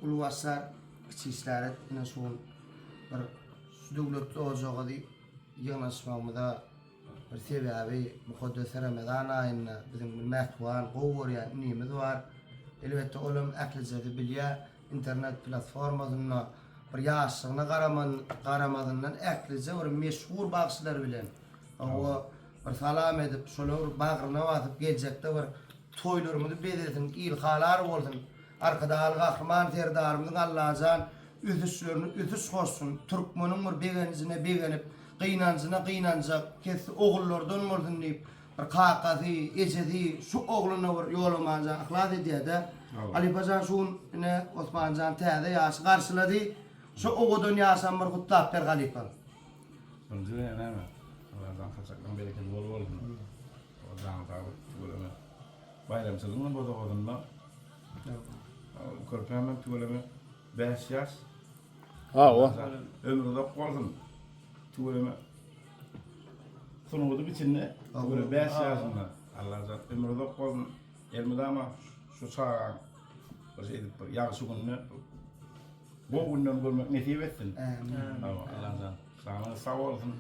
Uly başlar, kiçi işler et. Ine şu gün bir şu döwletli ojagazy ýygnaşmagymyza bir sebäbi mukaddes Ramazan aýynda biziň bir mähriban, gowy görýän inimiz bar. Elbetde olam ählijesi bilýär. Internet platformasynda bir ýaşlygyna garaman garamazyndan ählije bir meşhur bagşylar bilen hawa bir salam edip şolary bir bagryna basyp geljekde bir toýlarymyzy bezesin ilhalar bolsun Arkadagly Gahryman Serdarymyzyň Allajan ösüşlerini ösüş goşsun türkmeniň bir begenjine begenip gynanjyna gynanjak kesdi ogullardan bolsun diýip Bir kakasy, ejesi şu ogluna bir Ýolamanjan yhlas edýär-de. Halypajan şu gün ine Osmanjan täze ýaşy garşylady. Şu owadan ýaşam bir gutlap ber halypa. Birinji bilen näme? Allajan saçaklaryň berekedi bol bolsun. Janyň saglyk tüweleme. Baýramçylygyň bozagasynda körpämem tüweleme 5 ýaş. Hawa. Ömri uzak bolsun. Tüweleme. Sungatyň içinde tüweleme 5 ýaşynda. Allajan ömri uzak bolsun. Elmydama şu çagaň bir şey edip bir ýagşy günde gowy günden görmek nesip etsin. Amin. Allajan janyňyz sag bolsun.